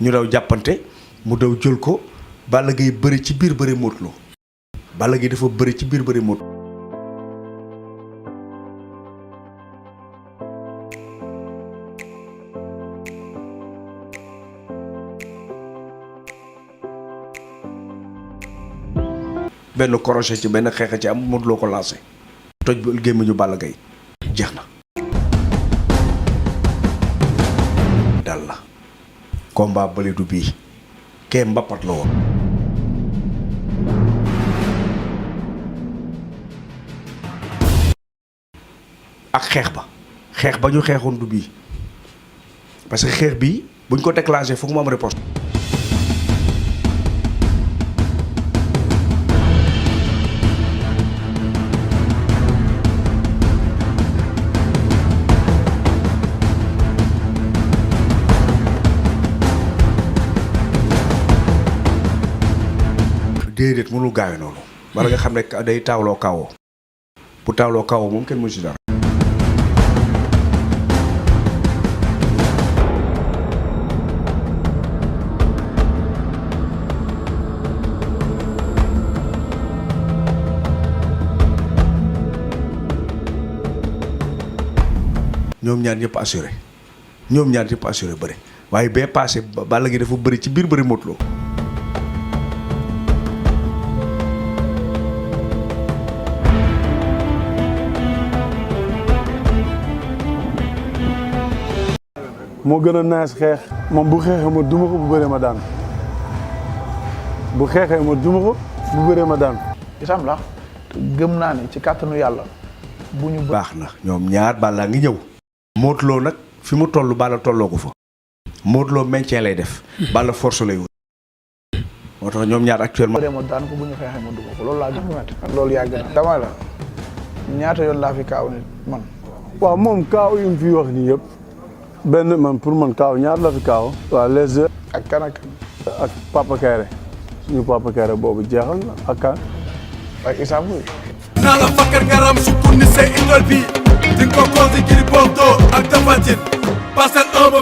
ñu daw jàppante mu daw jël ko Balla Gaye bëri ci biir bëri Modou Lo Balla Gaye dafa bëri ci biir bëri Modou Lo benn crochet ci benn xeex ci am Modou Lo ko lancé toj ba gémmiñu Balla Gaye jeex na dal la combat bële du bii kee mbappat la woon ak xeex ba ñu xeexoon du bii parce que xeex bii buñ ko déclenché foog mu am riposte déedéet mënul gaawe noonu wala nga xam ne day taawloo kawoo bu taawloo kawoo moom kenn mënu si dara ñoom ñaar ñëpp assuré bëri waaye bee passé Balla Gaye dafa bëri ci biir bëri Modou Lo moo gën a naas xeex moom bu xeexee ma duma ko bu bëree ma daan bu xeexee ma duma ko bu bëree ma daan. isam la gëm naa ne ci kàttanu yàlla bu ñu. baax na ñoom ñaar Balla ngi ñëw. Modou Lo nag fi mu toll Balla tolloo ko fa. Modou Lo maintien lay def. Balla force lay wut. moo tax ñoom ñaar actuellement. bëree ma daan ko bu ñu xeexee ma duma ko loolu laa gën a métti. loolu yàgg na dama la ñaata yoon laa fi kaaw nit man. waaw moom kaaw yu mu fi wax nii yëpp. benn man pour man kaaw ñaar la fi kaaw. waaw les ak kan ak Papa Kayre suñu Papa Kayre boobu jeexal na ak kan. ak Issa Pouye. naa la fakkar garam sukkur ni sa idole bi di nga ko conseillé Gris Bordeaux ak Tapha Tine Parcelles 1 ba